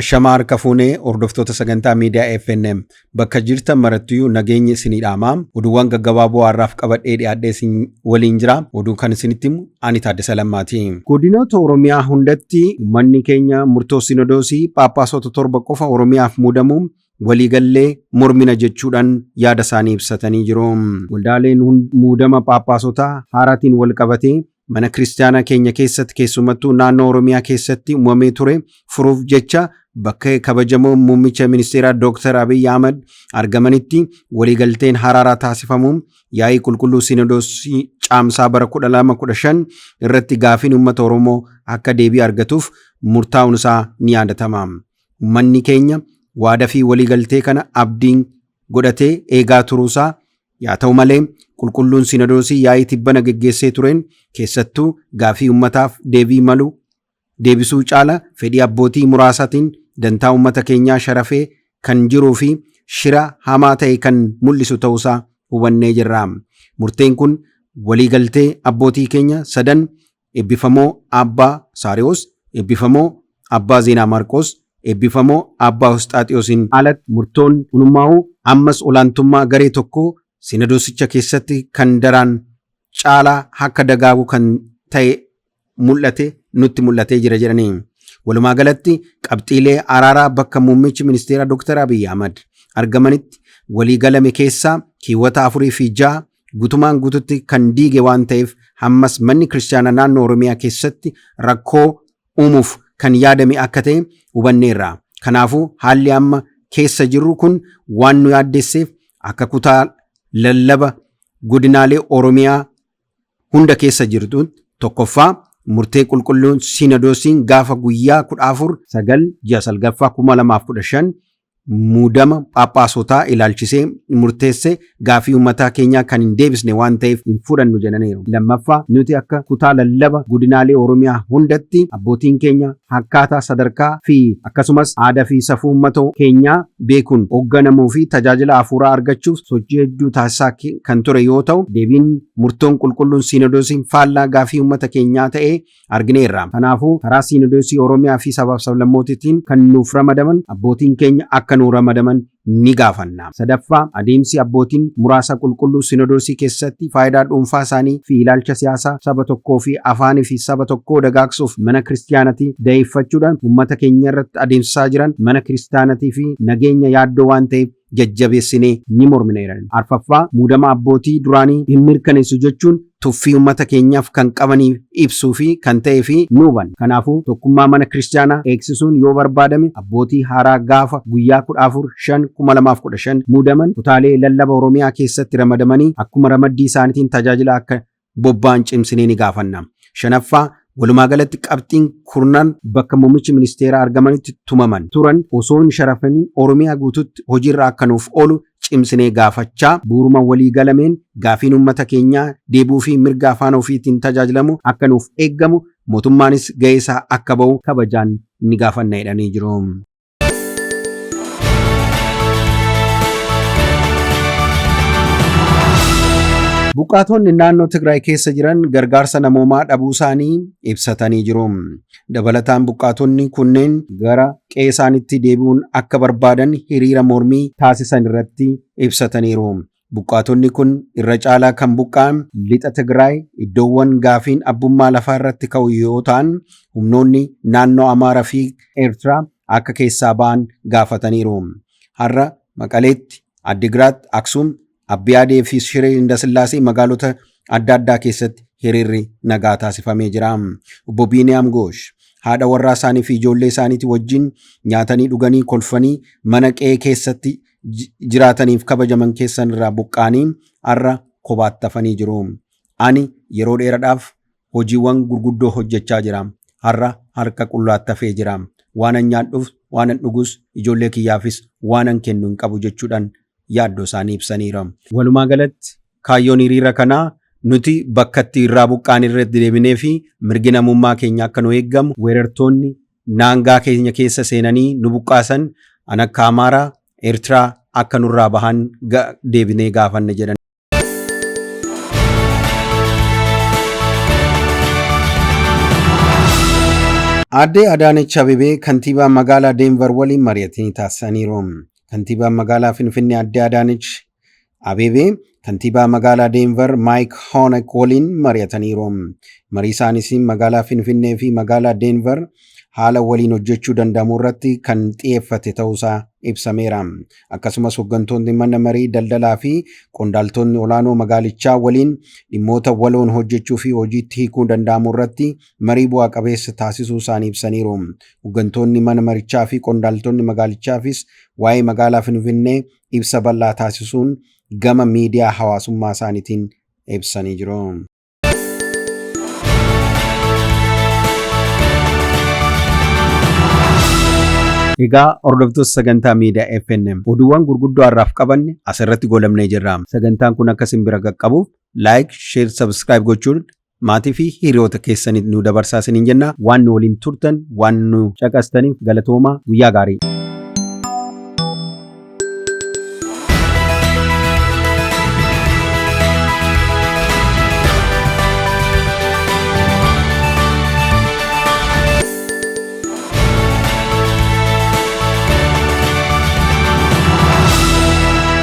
Ashamaa harka fuunee hordoftoota sagantaa miidiyaa FNM bakka jirtan marattiyyuu nageenyi isinii dhaama. Oduuwwan gaggabaaboo har'aaf qabadhee dhiyaadhee isin waliin jira. Oduu kan isinitti himu ani Taaddasa Lammaati. Godinoota Oromiyaa hundatti uummanni keenya murtoo Sinodoosii Phaaphaasota 7 qofa Oromiyaaf muudamuu waliigallee mormina jechuudhaan yaada isaanii ibsatanii jiru. Waldaaleen muudama Phaaphaasotaa haaraatiin walqabatee mana kiristaanaa keenya keessatti keessumattuu naannoo Oromiyaa keessatti uumamee ture furuuf jecha bakka kabajamoo muummicha ministeeraa Dr. Abiy Ahmad argamanitti waliigalteen haraaraa taasifamuun yaa'ii qulqulluu Sinodoosii caamsaa bara 2015 irratti gaafiin uummata Oromoo akka deebii argatuuf murtaa'uun isaa ni yaadatama. Uummanni keenya waada fi waliigaltee kana abdiin godhatee eegaa turuusaa Yaa ta'u malee, Qulqulluun Sinodoosii yaa'ii tibbana geggeessee tureen keessattuu gaafii ummataaf deebii malu deebisuu caala fedhii abbootii muraasatiin dantaa ummata keenyaa sharafee kan jiruu fi shira hamaa ta'e kan mul'isu ta'uusaa hubannee jirra. Murteen kun walii galtee abbootii keenya sadan Eebbifamoo Aabbaa Saariwoos, Eebbifamoo Abbaa Zeenaa Maarqoos, Eebbifamoo Aabbaa Hosxaaxiyoosiin alatti murtoon hunummaa'uu ammas olaantummaa garee tokkoo Sinodoosicha keessatti kan daraan caalaa akka dagaagu kan ta'e mul'ate nutti mul'atee jira jedhanii. Walumaa galatti qabxiilee araaraa bakka muummichi ministeeraa Dr. Abiy Ahmad argamanitti walii galame keessaa keewwata 4 fi 6 gutumaan guututti kan diige waan ta'eef hammas manni kiristaanaa naannoo Oromiyaa keessatti rakkoo uumuuf kan yaadame akka ta'e hubanneerra. Kanaafuu haalli amma keessa jirru kun waan nu yaaddesseef akka kutaa lallaba godinaalee Oromiyaa hunda keessa jirtu tokkoffaa murtee qulqulluun Sinodoosiin gaafa guyyaa 14 9 ji'a salgaffaa 2015 muudama Phaaphaasotaa ilaalchisee murteesse gaafii ummataa keenyaa kan hin deebisne waan ta'eef hin fudhannu jedhaniiru. Lammaffaa, nuti akka kutaa lallaba godinaalee Oromiyaa hundatti abbootiin keenya akkaataa sadarkaa fi akkasumas aadaa fi safuu ummata keenyaa beekuun hoogganamuu fi tajaajila hafuuraa argachuuf sochii hedduu taasisaa kan ture yoo ta'u deebiin murtoon qulqulluun Siinodoosiin faallaa gaafii ummata keenyaa ta'ee argineerra. Kanaafuu karaa Siinodoosii Oromiyaa fi sabaaf sablammootiitiin kan nuuf ramadaman abbootiin keenya akka nuu ramadaman ni gaafanna. Sadaffaa, adeemsi abbootiin muraasa qulqulluu Sinodoosii keessatti faayidaa dhuunfaa isaanii fi ilaalcha siyaasaa saba tokkoo fi afaanii fi saba tokkoo dagaagsuuf mana kiristiyaanatii daheeffachuudhaan ummata keenyarratti adeemsisaa jiran mana kiristaanatii fi nageenya yaaddoo waan ta'eef jajjabeessinee ni mormina jedhan. Arfaffaa, muudama abbootii duraanii hin mirkaneessu jechuun tuffii ummata keenyaaf kan qabanii ibsuu fi kan ta'ee fi ni hubanna. Kanaafuu tokkummaa mana kiristiyaanaa eegsisuun yoo barbaadame abbootii haaraa gaafa guyyaa 14 5 2015 muudaman kutaalee lallaba Oromiyaa keessatti ramadamanii akkuma ramaddii isaaniitiin tajaajila akka bobba'an cimsinee ni gaafanna. Shanaffaa, walumaa galatti qabxiin kurnan bakka muummichi ministeeraa argamanitti tumaman turan osoo hin sharafamin Oromiyaa guututti hojiirra akka nuuf oolu cimsinee gaafachaa bu'uuruma walii galameen gaafiin uummata keenyaa deebi'uu fi mirga afaan ofiitiin tajaajilamu akka nuuf eeggamu mootummaanis gahee isaa akka bahu kabajaan ni gaafanna jedhanii jiru. Buqqaatonni naannoo Tigraay keessa jiran gargaarsa namoomaa dhabuu isaanii ibsatanii jiru. Dabalataan buqqaatonni kunneen gara qe'ee isaaniitti deebi'uun akka barbaadan hiriira mormii taasisan irratti ibsataniiru. Buqqaatonni kun irra caalaa kan buqqa'an lixa Tigraay iddoowwan gaafiin abbummaa lafaa irratti ka'u yoo ta'an, humnoonni naannoo Amaaraa fi Eertiraa akka keessaa ba'an gaafataniiru. Har'a Maqaleetti, Addigraat, Aksuum, Abbiyaadee fi Shiree Indasillaasee magaalota adda addaa keessatti hiriirri nagaa taasifamee jira. Obbo Biiniyaam Goosh haadha warraa isaanii fi ijoollee isaaniitii wajjin nyaatanii dhuganii kolfanii mana qe'ee keessatti jiraataniif kabajaman keessan irraa buqqa'anii har'a kophaatti hafanii jiru. Ani yeroo dheeraadhaaf hojiiwwan gurguddoo hojjechaa jira. Har'a harka qullaatti hafee jira. Waanan nyaadhuuf, waanan dhugus, ijoollee kiyyaafis waanan kennu hin qabu jechuudhaan yaaddoo isaanii ibsaniiru. Walumaa galatti kaayyoon hiriira kanaa nuti bakka itti irraa buqqaan irratti deebinee fi mirgi namummaa keenya akka nu eeggamu weerartoonni naangaa keenya keessa seenanii nu buqqaasan an akka Amaaraa, Eertiraa akka nurraa bahan deebinee gaafanne jedhan. Aaddee Adaanech Abeebee kantiibaa magaalaa Deenvar waliin mari'atanii taasisaniiru. Kantiibaan magaalaa Finfinnee Aaddee Adaanech Abeebee kantiibaa magaalaa Deenvar Maayik Hoonek waliin mari'ataniiru. Marii isaanis magaalaa Finfinnee fi magaalaa Deenvar haala waliin hojjechuu danda'amu irratti kan xiyyeeffate ta'uusaa ibsameera. Akkasumas hooggantoonni mana marii daldalaa fi qondaaltonni olaanoo magaalichaa waliin dhimmoota waloon hojjechuu fi hojiitti hiikuu danda'amu irratti marii bu'aa qabeessa taasisuu isaanii ibsaniiru. Hooggantoonni mana marichaa fi qondaaltonni magaalichaafis waa'ee magaalaa Finfinnee ibsa bal'aa taasisuun gama miidiyaa hawaasummaa isaaniitiin ibsanii jiru. Egaa hordoftoota sagantaa miidiyaa FNM oduuwwan gurguddoo har'aaf qabanne asirratti goolabnee jirra. Sagantaan kun akka isin bira qaqqabuuf like, share, subscribe gochuun maatii fi hiriyoota keessaniif nu dabarsaa isiniin jenna. Waan nu waliin turtan, waan nu caqastaniif galatoomaa, guyyaa gaarii.